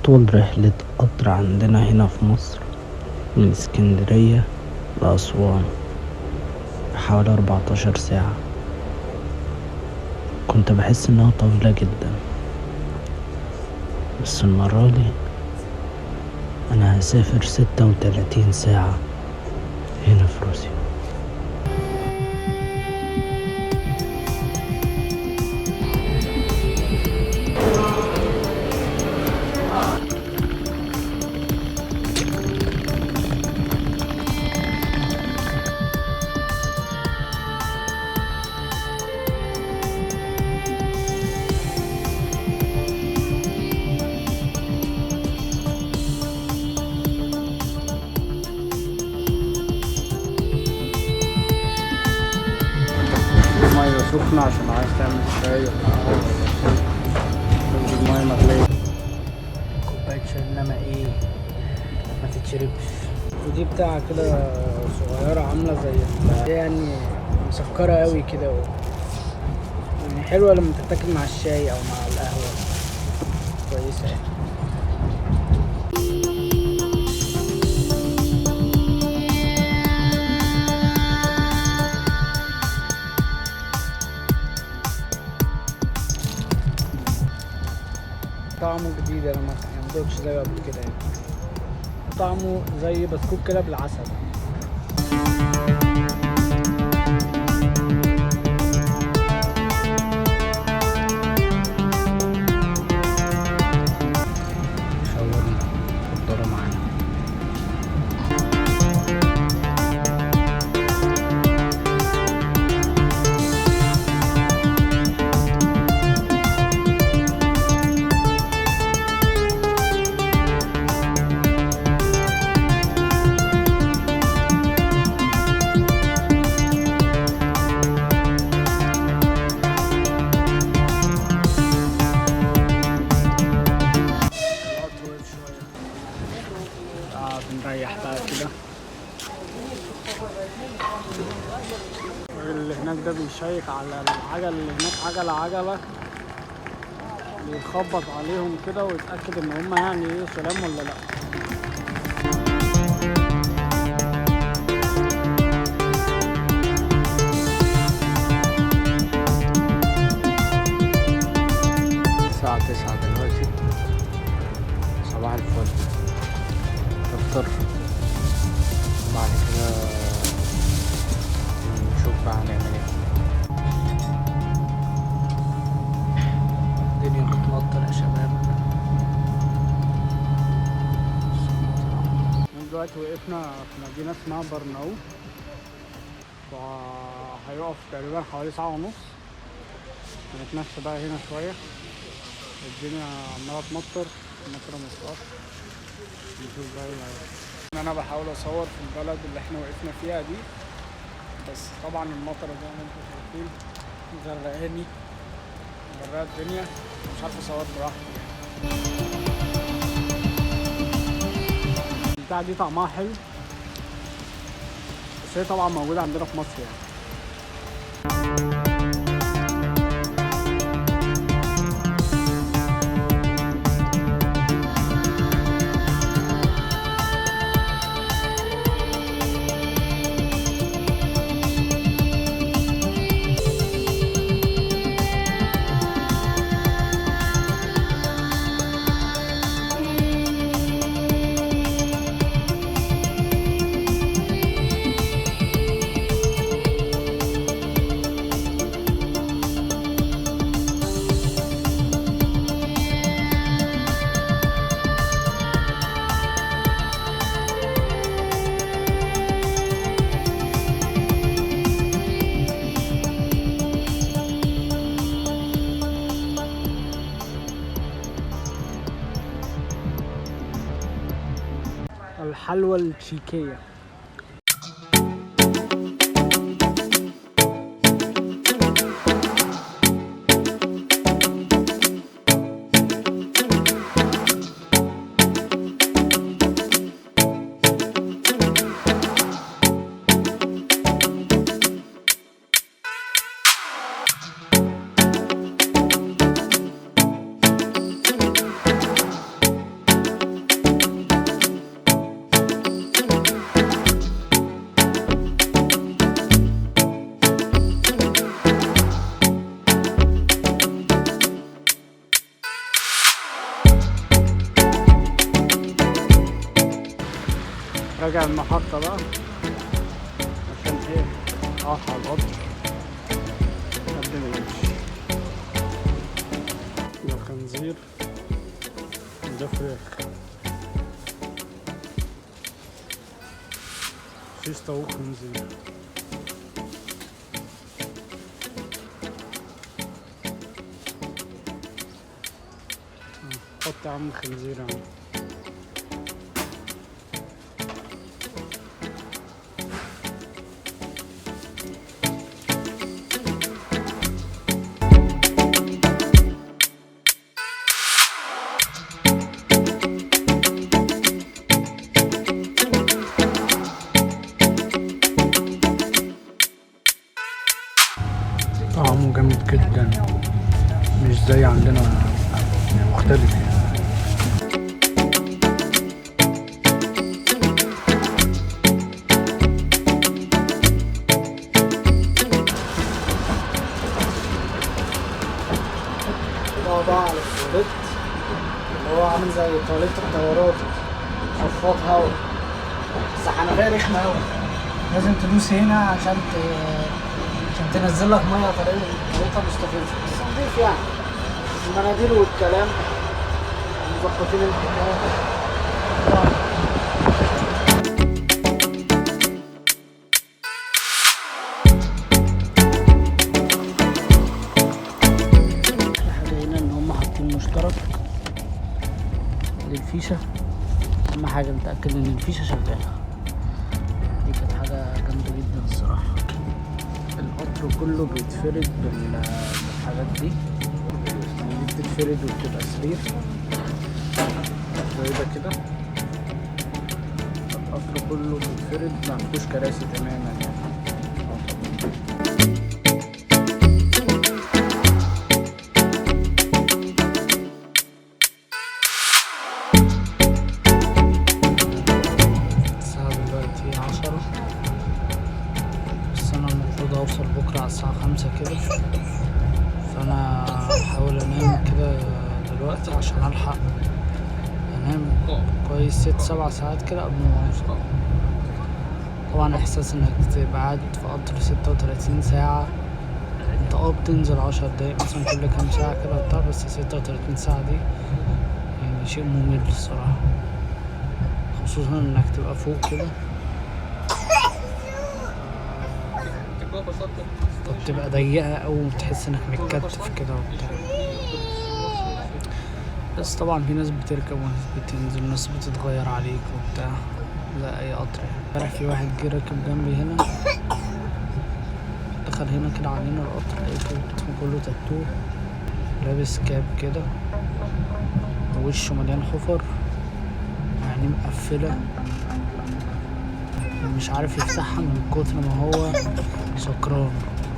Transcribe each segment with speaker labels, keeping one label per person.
Speaker 1: أطول رحلة قطر عندنا هنا في مصر من اسكندرية لأسوان بحوالي 14 ساعة. كنت بحس انها طويلة جدا، بس المرة دي انا هسافر 36 ساعة هنا في روسيا.
Speaker 2: مية سخنة عشان عايز تعمل شاي ولا قهوة، المية مغلية.
Speaker 1: كوباية شاي انما ايه ما تتشربش.
Speaker 2: ودي بتاعة كده صغيرة عاملة زي يعني مسكرة قوي كده يعني حلوة لما تتاكل مع الشاي او مع القهوة، كويسة يعني. طعمه جديد، انا ما دوقتش زيه قبل كده يعني. طعمه زي بسكوت كده بالعسل.
Speaker 1: شاورما اتفضلوا معانا.
Speaker 2: بنريح بقى كده. الراجل اللي هناك ده بيشيك على العجل اللي هناك، عجلة بيخبط عليهم كده ويتأكد ان هم يعني ايه سلام ولا لا.
Speaker 1: الساعة 9 دلوقتي، صباح الفل. نفطر بعد كده نشوف بقى هنعمل ايه. الدنيا بتمطر يا شباب.
Speaker 2: دلوقتي وقفنا في مدينة اسمها برناو، وهيقف تقريبا حوالي ساعة ونص. هنتمشى بقى هنا شوية، الدنيا عمالة تمطر، المطرة متقطع. نشوف بقى ايه. انا بحاول اصور في البلد اللي احنا وقفنا فيها دي، بس طبعا المطره زي ما انتم شايفين غرقاني، غرقت الدنيا، مش عارف اصور براحتي يعني. البتاعه دي طعمها حلو، بس هي طبعا موجوده عندنا في مصر يعني. الحلوى التشيكية. راجع المحطة بقى عشان ايه اقف على القطر قبل ما يمشي. ده خنزير، ده فراخ، شيش طاووق خنزير. حط يا عم خنزير يا عم. طعمه جامد جدا، مش زي عندنا، يعني مختلف يعني.
Speaker 3: ده بقى على التواليت اللي هو عامل زي تواليت الطيارات، شفاط هوا، بس حنفية رخمة أوي، لازم تدوس هنا عشان تنزل لك مية. طريقتها مستفزة بس نضيف يعني، المناديل والكلام مظبطين الحكاية. أحلى حاجة هنا إن هم حاطين مشترك للفيشة، أهم حاجة نتأكد إن الفيشة شغالة، دي كانت حاجة جامدة جدا الصراحة. القطر كله بيتفرد بالحاجات دي، دي بتتفرد وبتبقى سرير زي ده كده. القطر كله بيتفرد، ما فيهوش كراسي تماما يعني. الساعة دلوقتي 10، بس أنا المفروض أوصل بكرة على الساعة 5 كده، فأنا هحاول أنام كده دلوقتي عشان ألحق أنام كويس 6-7 ساعات كده قبل ما أوصل. طبعا إحساس إنك تبقى قاعد في قطر 36 ساعة، أنت بتنزل 10 دقايق مثلا كل كام ساعة كده وبتاع، بس 36 ساعة دي يعني شيء ممل الصراحة، خصوصا إنك تبقى فوق كده فبتبقى ضيقة أو بتحس إنك متكتف كده وبتاع. بس طبعا في ناس بتركب وناس بتنزل وناس بتتغير عليك وبتاع زي أي قطر يعني. امبارح في واحد جه راكب جنبي هنا، دخل هنا كده علينا القطر، لقيته جسمه كله تاتو، لابس كاب كده، ووشه مليان حفر، وعينيه مقفلة مش عارف يفتحها من كتر ما هو سكران،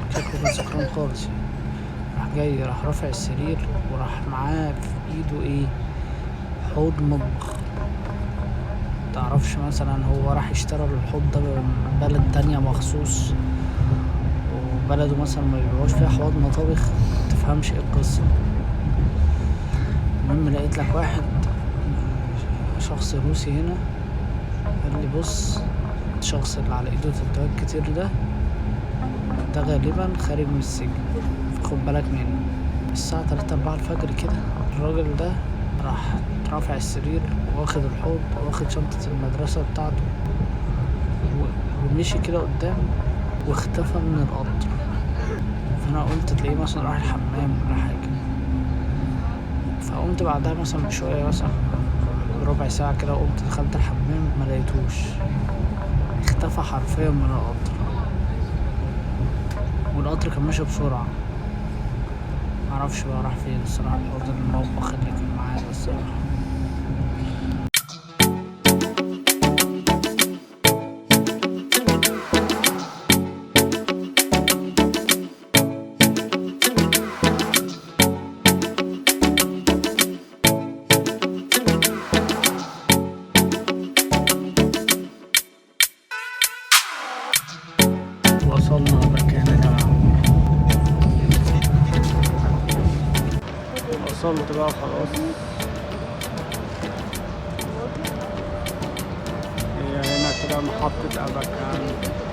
Speaker 3: شكله كان سكران خالص يعني. راح جاي راح رافع السرير وراح معاه في ايده ايه، حوض مطبخ، متعرفش مثلا هو راح اشترى الحوض ده من بلد تانية مخصوص، وبلده مثلا ما بيبيعوش فيها حوض مطابخ، متفهمش ايه القصة. المهم لقيت لك واحد شخص روسي هنا قال لي بص، الشخص اللي على ايده تاتوهات كتير ده غالبا خارج من السجن، خد بالك منه. الساعة 3-4 الفجر كده الراجل ده راح رافع السرير واخد الحوض واخد شنطة المدرسة بتاعته ومشي كده قدام واختفى من القطر. فأنا قلت تلاقيه مثلا راح الحمام ولا حاجة، فقمت بعدها مثلا بشوية مثلا ربع ساعة كده قمت دخلت الحمام ما لقيتوش، اختفى حرفيا من القطر، والقطر كان ماشي بسرعة. معرفش بقى راح فين الصراحة الحوض المطبخ اللي كان معاه ده الصراحة.
Speaker 2: وصلنا المكان يا جماعة، وصلت بقى خلاص. هي هنا ده محطة أباكان.